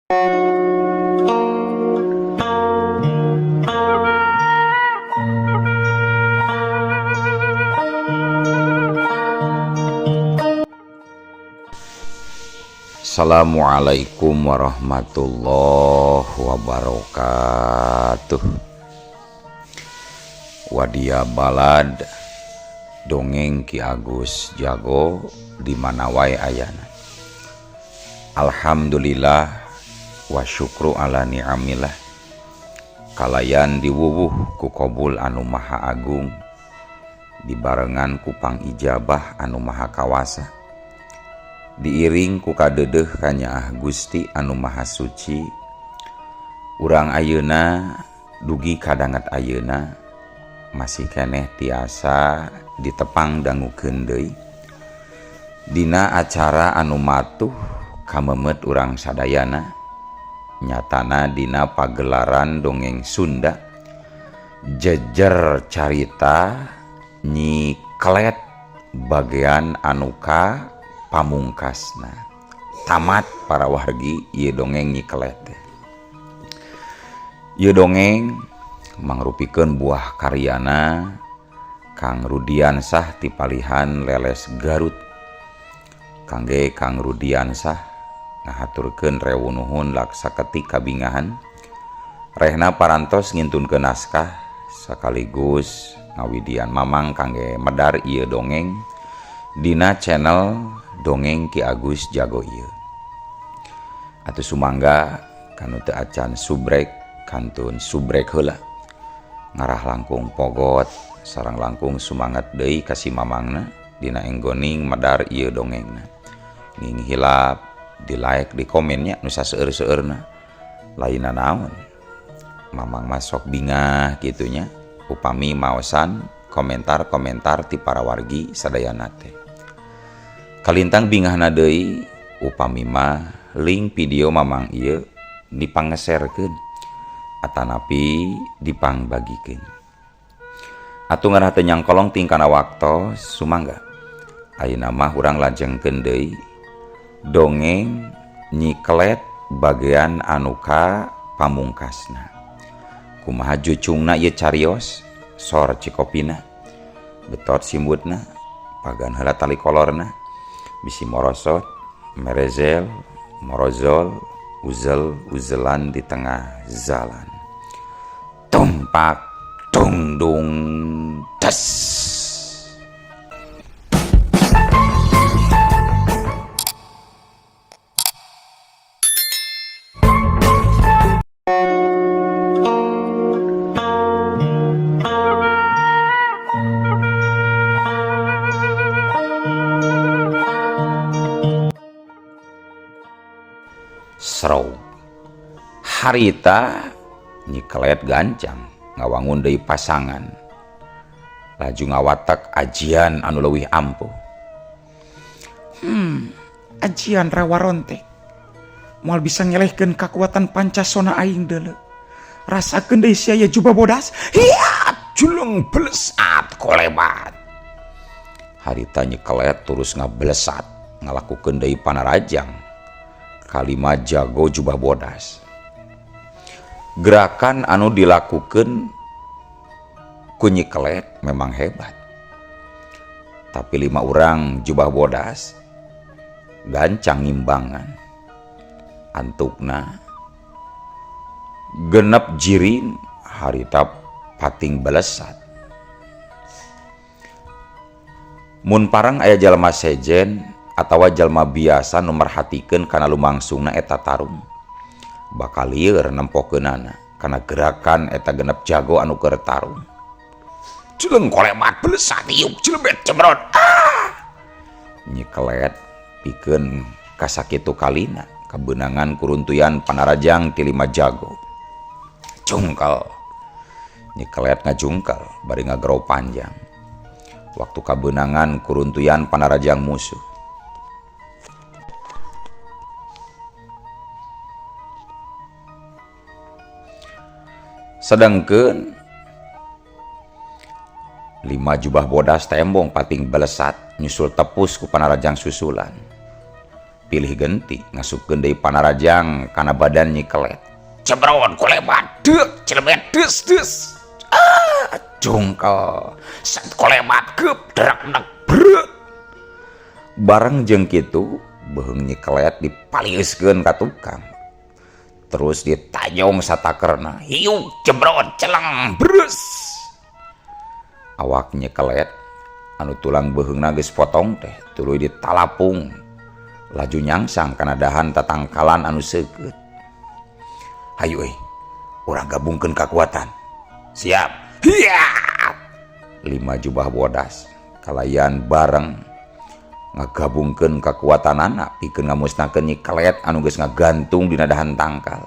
Assalamualaikum warahmatullahi wabarakatuh. Wadia balad dongeng Ki Agus Jago di mana wae ayana. Alhamdulillah wa syukru ala ni'amillah. Kalayan diwuwuh ku qabul anu maha agung, dibarengan ku pangijabah anu maha kawasa, diiring ku kadedeh kanyaah Gusti anu maha suci. Urang ayeuna dugi kadanget ayeuna masih keneh tiasa ditepang dangukeun deui dina acara anu matuh kamemet urang sadayana, nyatana dina pagelaran dongeng Sunda jejer carita Nyi Kelet bagian anuka pamungkasna. Tamat para wargi ieu dongeng Nyi Kelet. Ieu dongeng mangrupikeun buah karyana Kang Rudiansah ti palihan Leles Garut. Kangge Kang Rudiansah ngahaturkeun rewu nuhun laksa ketik kabingahan rehna parantos ngintunkeun naskah sekaligus ngawidian mamang kangge medar ieu dongeng dina channel Dongeng Ki Agus Jago ieu. Atuh sumangga kanu teu acan subrek kantun subrek heula, ngarah langkung pogot sareng langkung sumangat deui ka si mamangna dina enggoning medar ieu dongengna. Ning hilap di like di komennya nu saseueur-seueurna, lainna naon mamang masok bingah kitunya upami maosan komentar-komentar ti para wargi sadayana teh. Kalintang bingahna deui upami mah link video mamang ieu dipangeserkeun atanapi dipangbagikeun. Atuh ngarah teu nyangkolong tingkana waktos sumangga. Ayeuna mah urang lajengkeun deui dongeng Nyi Kelet bagian anuka pamungkasna. Kumaha jucungna ieu carios, sor cikopina, betot simbutna, pagan heula tali kolorna, bisi morosot, merezel, morozol, uzel uzelan di tengah jalan. Tumpak tungdung des. Serau harita Nyi Kelet gancang ngawangun deui pasangan, laju ngawatek ajian anu leuwih ampuh. Ajian rawarontek moal bisa ngelehkeun kakuatan pancasona aing deuleu. Rasakeun deui sia ye jubah bodas. Hiat juleng blesat kolebat. Harita Nyi Kelet terus ngablesat ngalakukeun deui panarajang kalima jago jubah bodas. Gerakan anu dilakukan ku Nyi Kelet memang hebat, tapi 5 orang jubah bodas gancang ngimbangan. Antukna genep jirin harita pating belesat. Mun parang aya jalma sejen atawa jalma biasa nu merhatikeun kana lumangsungna eta tarung, bakal lieur nempokeunana kana gerakan eta genep jago anu keur tarung. Jeleng kolemat belesat iuk jelebet cebrot. Ah! Nyi Kelet pikeun kasakitu kalina kabeunangan kuruntuyan panarajang ti 5 jago. Jungkel. Nyi Kelet ngajungkel bari ngagero panjang. Waktu kabeunangan kuruntuyan panarajang musuh. Sedangkeun 5 jubah bodas tembong pating belesat nyusul tepus ku panarajang susulan. Pilih genti ngasupkeun deui panarajang kana badan Nyi Kelet. Jebron kolebat deuk cilemet deus deus. Ah, jungkel. Set kolebat geup dreknek breuh. Bareng jeung kitu beuheung Nyi Kelet dipaliuskeun ka tukang. Terus ditajong satakerna. Hiuk jebron celeng breus. Awak Nyi Kelet anu tulang beuheungna geus potong teh tuluy ditalapung. Laju nyangsang kana dahan tatangkalan anu seukeut. Hayu euy, urang gabungkeun kakuatan. Siap. Hiya! 5 jubah bodas kalayan bareng ngagabungkeun kakuatanana pikeun ngamusnahkeun Nyi Kelet anu geus ngagantung dina dahan tangkal.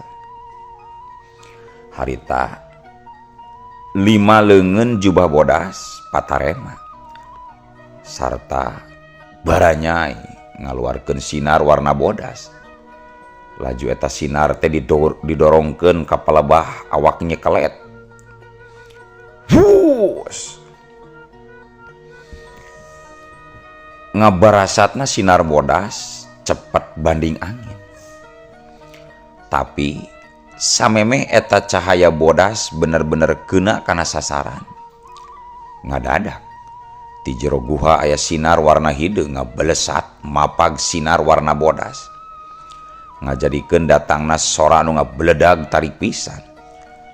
Harita 5 leungeun jubah bodas patarema sarta baranyai ngaluarkeun sinar warna bodas. Laju eta sinar teh didorongkeun ka palebah awak Nyi Kelet. Hus! Ngabarasatna sinar bodas cepet banding angin. Tapi samemeh eta cahaya bodas bener-bener kena kana sasaran. Ngadadak ti jero guha aya sinar warna hideung ngabelesat mapag sinar warna bodas. Ngajadikeun datangna sora anu ngabeledag tarik pisan.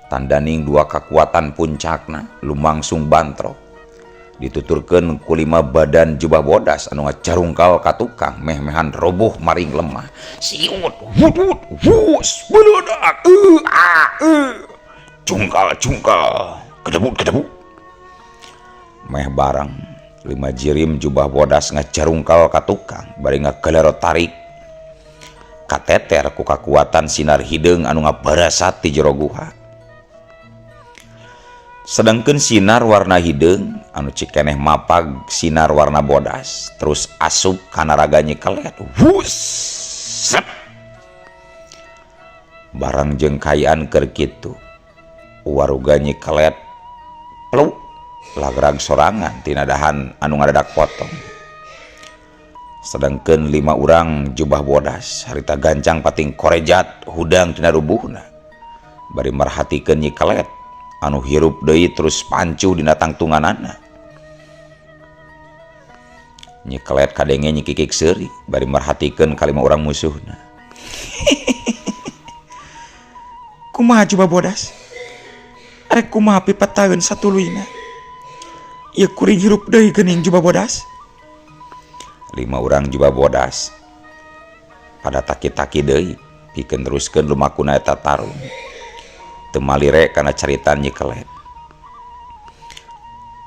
Tandaning dua kakuatan puncakna lumangsung bantrok. Dituturkeun ku 5 badan jubah bodas anu ngacarungkal ka tukang meh-mehan roboh maring lemah. Siut wut wut wus beledak ah Jungkal jungkal kedebuk kedebuk. Meh bareng 5 jirim jubah bodas ngacarungkal ka tukang bari ngagalero tarik. Kateter ku kakuatan sinar hideung anu ngabarasat ti jero guha. Sedangkeun sinar warna hideung anu cikeneh mapag sinar warna bodas terus asup kana raga Nyi Kelet. Wus! Sep! Barang jeung kayaan keur kitu waruga Nyi Kelet pluk lagrag sorangan tina dahan anu ngadadak potong. Sedangkeun 5 urang jubah bodas harita gancang pating korejat hudang tina rubuhna. Bari merhatikeun Nyi Kelet anu hirup deui terus pancuh dina tangtunganana. Nyi Kelet kadenge Nyi Kikik seuri bari merhatikeun ka 5 urang musuhna. Kumaha jubah bodas? Arek kumaha pipataeun satuluyna? Ieu kuring hirup deui geuning jubah bodas. 5 urang jubah bodas pada taki-taki deui pikeun teruskeun lumakuna eta tarung. Teu malire kana caritan Nyi Kelet.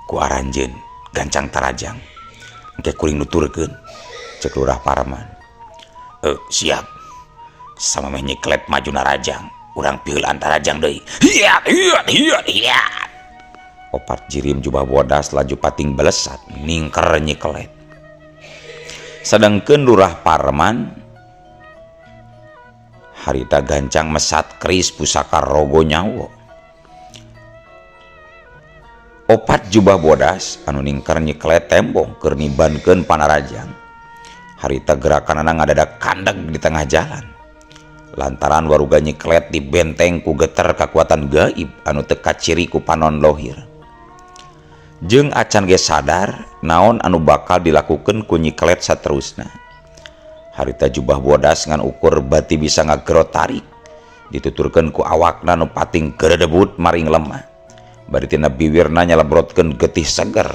Ku aranjeun gancang tarajang engke kuring nuturkeun ceuk Lurah Parman. Siap. Samemeh Nyi Kelet maju narajang, urang piheulaan tarajang deui. Hiat hiat hiat hiat. 4 jirim jubah bodas laju pating belesat ningker Nyi Kelet. Sedangkeun Lurah Parman harita gancang mesat keris pusaka rogo nyawa. 4 jubah bodas anu ningker Nyi Kelet tembong keur nibankeun panarajang. Harita gerakanana ngadadak kandeg di tengah jalan. Lantaran waruga Nyi Kelet dibenteng ku geter kakuatan gaib anu teu kaciri ku panon lohir. Jeung acan ge sadar naon anu bakal dilakukeun ku Nyi Kelet saterusna. Harita jubah bodas ngan ukur bati bisa ngagero tarik. Dituturkeun ku awakna nu pating geredebut maring lemah. Bari tina biwirna nyalebrotkeun getih seger.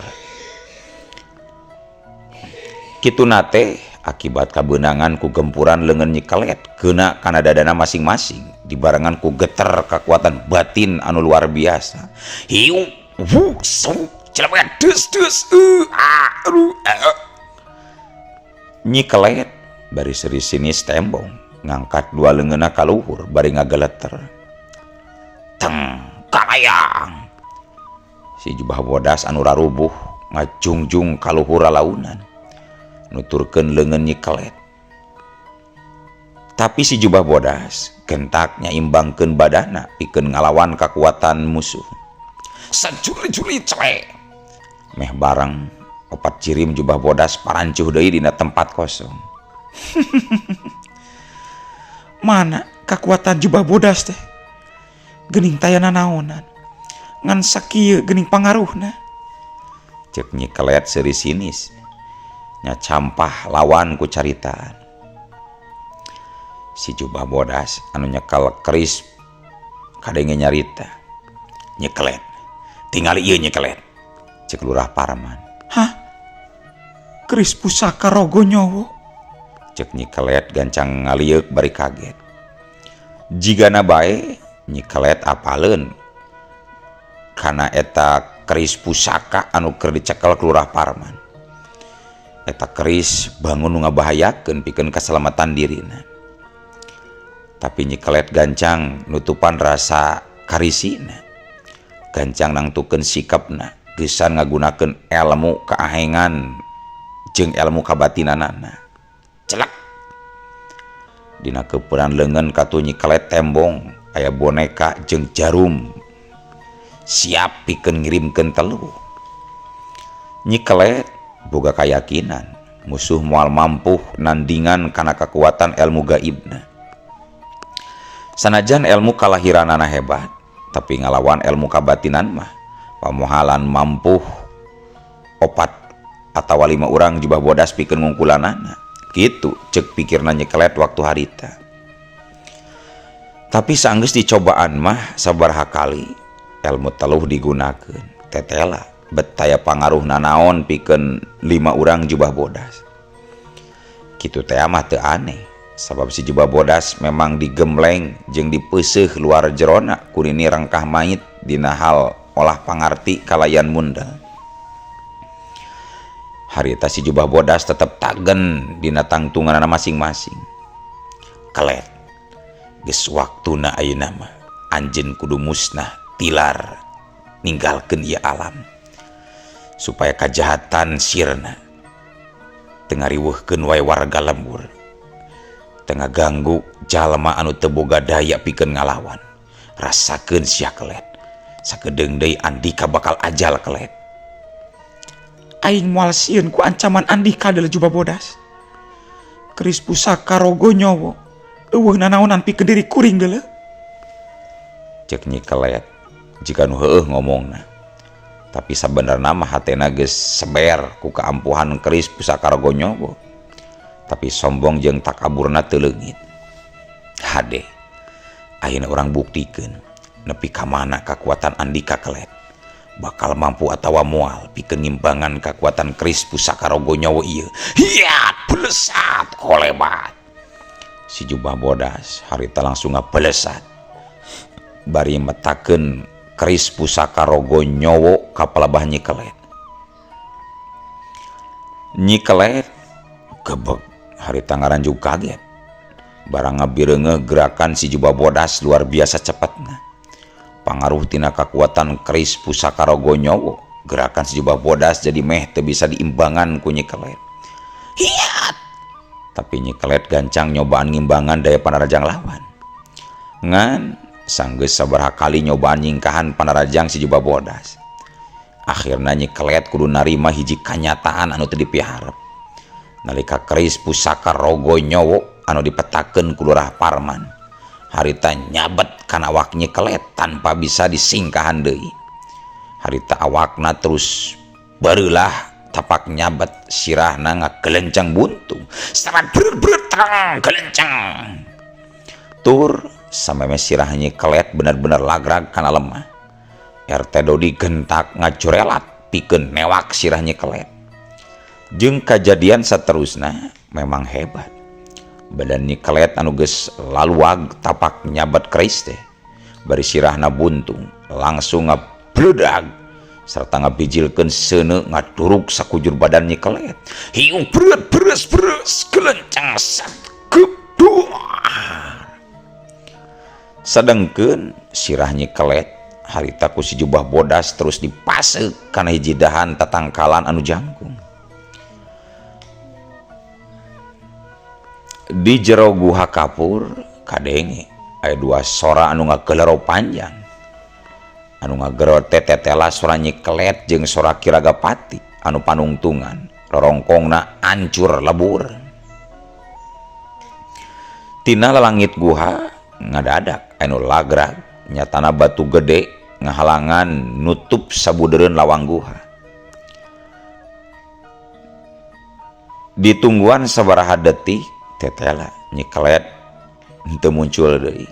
Kituna teh akibat kabeunangan ku gempuran leungeun Nyi Kelet keuna kana dadana masing-masing dibarengan ku geter kakuatan batin anu luar biasa. Hiu wu su celemet deus deus ah ru Nyi Kelet bari seri sinis tembong ngangkat 2 leungeunna ka luhur bari ngageleter. Teng kalayang. Si jubah bodas anu rarubuh ngajungjung ka luhur lalaunan nuturkeun leungeun Nyi Kelet. Tapi si jubah bodas gentak nyaimbangkeun badana pikeun ngalawan kakuatan musuh. Sajuli-juli cele. Meh bareng 4 jirim jubah bodas parancuh deui dina tempat kosong. Mana kakuatan jubah bodas teh? Geuning taya nanaonan. Ngan sakieu geuning pangaruhna. Cek Nyi Kelet seuri sinis. Nya campah lawan ku caritaan. Si jubah bodas anu nyekel keris kadenge nyarita. Nyi Kelet, tingali ieu Nyi Kelet. Cek Lurah Parman. Hah? Keris pusaka Rogo Nyowo. Cek Nyi Kelet gancang ngalieuk bari kaget. Jigana bae Nyi Kelet apaleun kana eta keris pusaka anu keur dicekel ku Lurah Parman. Eta keris bangun nu ngabahayakeun pikeun kasalamatan dirina. Tapi Nyi Kelet gancang nutupan rasa karisina. Gancang nangtukeun sikapna, geusan ngagunakeun elmu kaahengan jeung elmu kabatinanana. Celak. Dina keuperan leungeun katuh Nyi Kelet tembong aya boneka jeung jarum. Siap pikeun ngirimkeun teluh. Nyi Kelet boga kayakinan musuh moal mampuh nandingan kana kakuatan elmu gaibna. Sanajan elmu kalahiranana hebat, tapi ngalawan elmu kabatinan mah pamohalan mampuh 4 atawa 5 urang jubah bodas pikeun ngungkulanana. Kitu ceuk pikirna Nyi Kelet waktu harita. Tapi saenggeus dicobaan mah sabaraha kali elmu teluh digunakeun, tetela bet taya pangaruh nanaon pikeun 5 urang jubah bodas. Kitu teh mah teu aneh, sabab si jubah bodas memang digembleng jeung dipeuseuh luar jerona ku nini rengkah mait dina hal olah pangarti kalayan mundel. Harita si jubah bodas tetep tagen dina tangtunganana masing-masing. Kelet, geus waktuna ayeuna mah anjeun kudu musnah tilar ninggalkeun ieu alam supaya kajahatan sirna teu ngariweuhkeun wae warga lembur, teu ngaganggu jalma anu teu boga daya pikeun ngalawan. Rasakeun sia Kelet, sakedeung deui Andika bakal ajal Kelet. Aing moal sieun ku ancaman Andika deuleu jubah bodas. Keris pusaka Rogo Nyowo eueuh nanaonan pikeun diri kuring deuleu. Cek Nyi Kelet jika nu heueuh ngomongna. Tapi sabenerna mah hatena geus seber ku kaampuhan keris pusaka Rogo Nyowo. Tapi sombong jeung takaburna teu leungit. Hade, ayeuna urang buktikeun nepi ka mana kakuatan Andika Kelet. Bakal mampu atawa moal pikeun ngimbangan kakuatan keris pusaka Rogo Nyowo ieu. Hiat, belesat, kolebat. Si jubah bodas harita langsung ngabelesat. Bari metakeun keris pusaka Rogo Nyowo ka palebah Nyi Kelet. Nyi Kelet gebeg harita ngaranjug kaget. Barang ngabireungeuh gerakan si jubah bodas luar biasa cepatna. Pangaruh tina kakuatan keris pusaka Rogo Nyowo, gerakan si jubah bodas jadi meh teu bisa diimbangan ku Nyi Kelet. Hiat! Tapi Nyi Kelet gancang nyobaan ngimbangan daya panarajang lawan. Ngan sanggeus sabaraha kali nyobaan nyingkahan panarajang si jubah bodas. Akhirna Nyi Kelet kudu narima hiji kanyataan anu teu dipiharep. Nalika keris pusaka Rogo Nyowo anu dipetakeun ku Lurah Parman, harita nyabet kana awak Nyi Kelet tanpa bisa disingkahan deui. Harita awakna terus bareulah tapak nyabet, sirahna ngagelenceng buntung. Sarat brut-brut tang gelenceng. Tur sameme sirah Nyi Kelet bener-bener lagrag kana lemah. RT Dodi gentak ngajurelat pikeun newak sirah Nyi Kelet. Jeung kajadian saterusna memang hebat. Badan Nyi Kelet anu geus laluag tapak nyabet keris teh, bari sirahna buntung langsung ngabledag serta ngabijilkeun seuneu ngaduruk sakujur badan Nyi Kelet. Hiu berat beres beres gelenceng sat gebuar. Sadengkeun sirah Nyi Kelet harita ku si jubah bodas terus dipasek kana hiji dahan tatangkalan anu jangkung. Di jero guha kapur kadenge aya dua sora anu ngagelero panjang. Anu ngagero tetetela sora Nyi Kelet jeung sora Ki Ragapati anu panungtungan rorongkongna ancur lebur. Tina lalangit guha ngadadak anu lagrag nyatana batu gede ngahalangan nutup sabudereun lawang guha. Ditungguan sabaraha detik tetela nyikelet henteu muncul deui.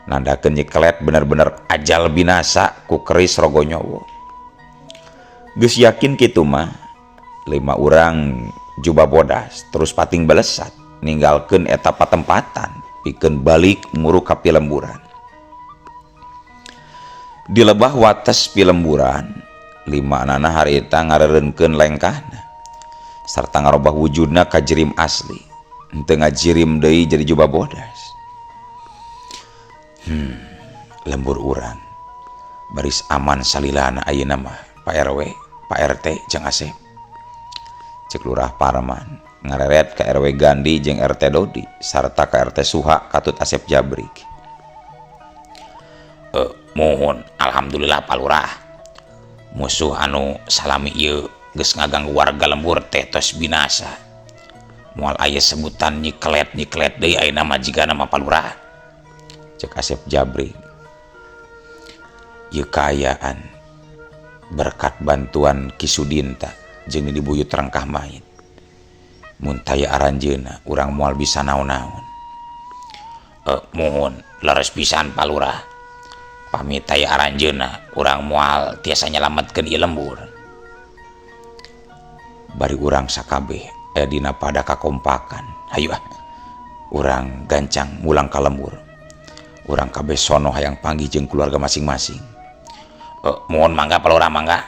Nandakeun nyikelet bener-bener ajal binasa ku keris Rogo Nyowo. Geus yakin kitu mah lima urang jubah bodas terus pating belesat ninggalkeun eta patempatan pikeun balik muru ka pilemburan. Di lebah wates pilemburan lima anana harita ngareureunkeun lengkahna sarta ngarobah wujudna ka jirim asli henteu ngajirim deui jadi jubah bodas. Lembur urang baris aman salilana ayeuna mah Pak RW, Pak RT jeung Asep. Cek Lurah Parman ngareret ka RW Gandhi jeung RT Dodi sarta ka RT Suha katut Asep Jabrik. Mohon alhamdulillah Pak Lurah, musuh anu salami ieu geus ngaganggu warga lembur teh tos binasa. Moal aya sebutan nyikelet-nyikelet deui ayeuna mah jigana mah Pak Lurah. Cek Asep Jabrik. Ieu kaayaan berkat bantuan Ki Sudinta jeung dibuyut rangkah main. Mun taya aranjeuna urang moal bisa naon-naon. Mohon leres pisan Pak Lurah. Pamit taya aranjeuna urang moal tiasa nyelametkeun ieu lembur. Bari urang sakabeh aya dina pada kakompakan. Hayu ah, urang gancang mulang ka lembur. Urang kabeh sono hayang panggih jeung keluarga masing-masing. Mohon mangga Pak Lurah mangga.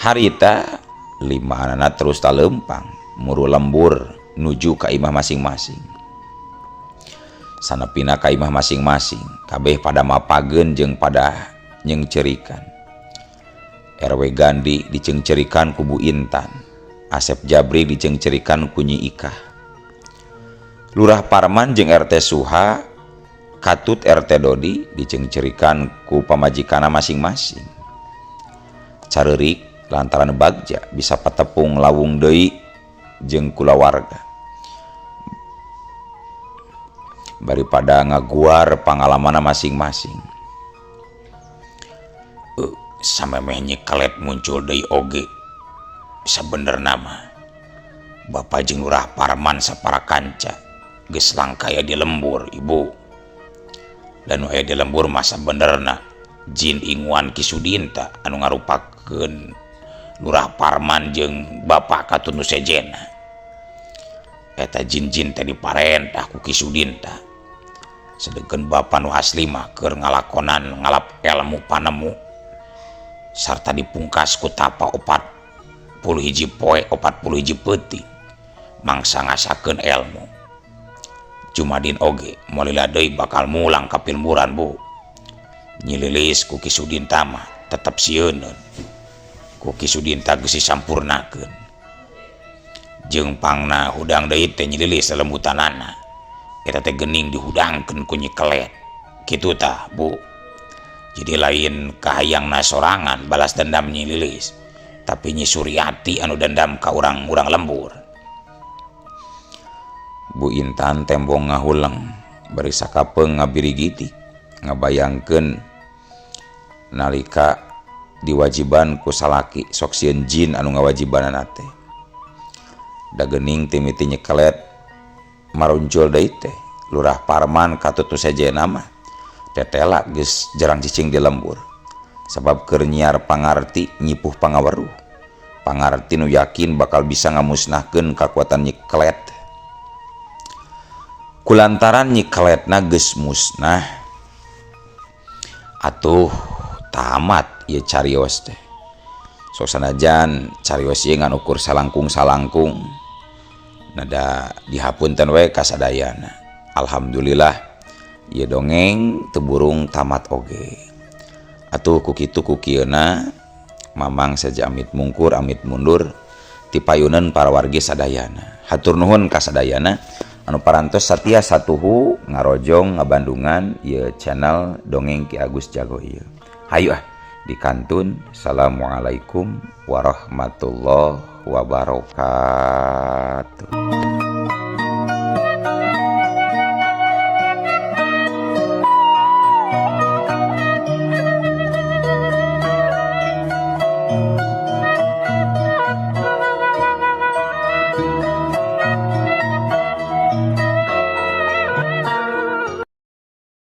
Harita lima anana terus talempang muru lembur nuju ka imah masing-masing. Sanepina ka imah masing-masing kabeh pada mapageun jeung pada nyengcerikan. RW Gandhi dicengcerikan ku Bu Intan, Asep Jabri dicengcerikan ku Nyi Ikah. Lurah Parman jeung RT Suha katut RT Dodi dicengcerikan ku pamajikana masing-masing. Careurik lantaran bagja bisa patepung lawung deui jeung kulawarga. Bari pada ngaguar pangalamanna masing-masing. Samemeh nyikelet muncul deui oge sabenerna mah Bapak jeung Lurah Parman sapara kanca geus langkaya di lembur ibu. Dan nu aya di lembur mah sabenerna jin inguan Ki Sudinta anu ngarupakeun Lurah Parman jeung Bapak katut nu sejena. Eta jin-jin teh diparentah ku Ki Sudinta. Sedengkeun bapa nu asli mah keur ngalakonan ngalap ilmu panemu sarta dipungkas ku tapa 41 poe 41 peuting mangsa ngasakeun ilmu. Jumadin oge moal lila deui bakal mulang ka pilmuran bu. Nyililis ku Ki Sudinta mah tetep sieuneun. Ku Ki Sudinta geus disampurnakeun. Jeung pangna hudang deui teh nyililis lelembutanana. Eta teh geuning dihudangkeun ku nyikelet. Kitu tah bu. Jadi lain kahayangna sorangan balas dendam nyililis, tapi Nyi Suryati anu dendam ka urang-urang lembur. Bu Intan tembong ngahuleng bari sakapeung ngabirigiti ngabayangkeun nalika diwajiban ku salaki sok sieun jin anu ngawajibanana teh. Da geuning timiti nyekelet maruncul deui teh Lurah Parman katut nu sejena mah tetela geus jarang cicing di lembur sabab keur nyiar pangarti nyipuh pangaweruh. Pangarti nu yakin bakal bisa ngamusnahkeun kakuatan nyikelet. Kulantaran nyikeletna geus musnah atuh tamat ieu carios teh. Sok sanajan carios ieu ngan ukur salangkung-salangkung nada dihapunten we kasadayana. Alhamdulillah ieu dongeng teu burung tamat oge. Atuh ku kitu ku kieuna Mamang saja amit mungkur amit mundur tipayuneun para wargi sadayana. Hatur nuhun kasadayana anu parantos satia satuhu ngarojong ngabandungan ieu channel Dongeng Ki Agus Jago ieu. Hayu ah dikantun. Assalamualaikum warahmatullahi wabarakatuh.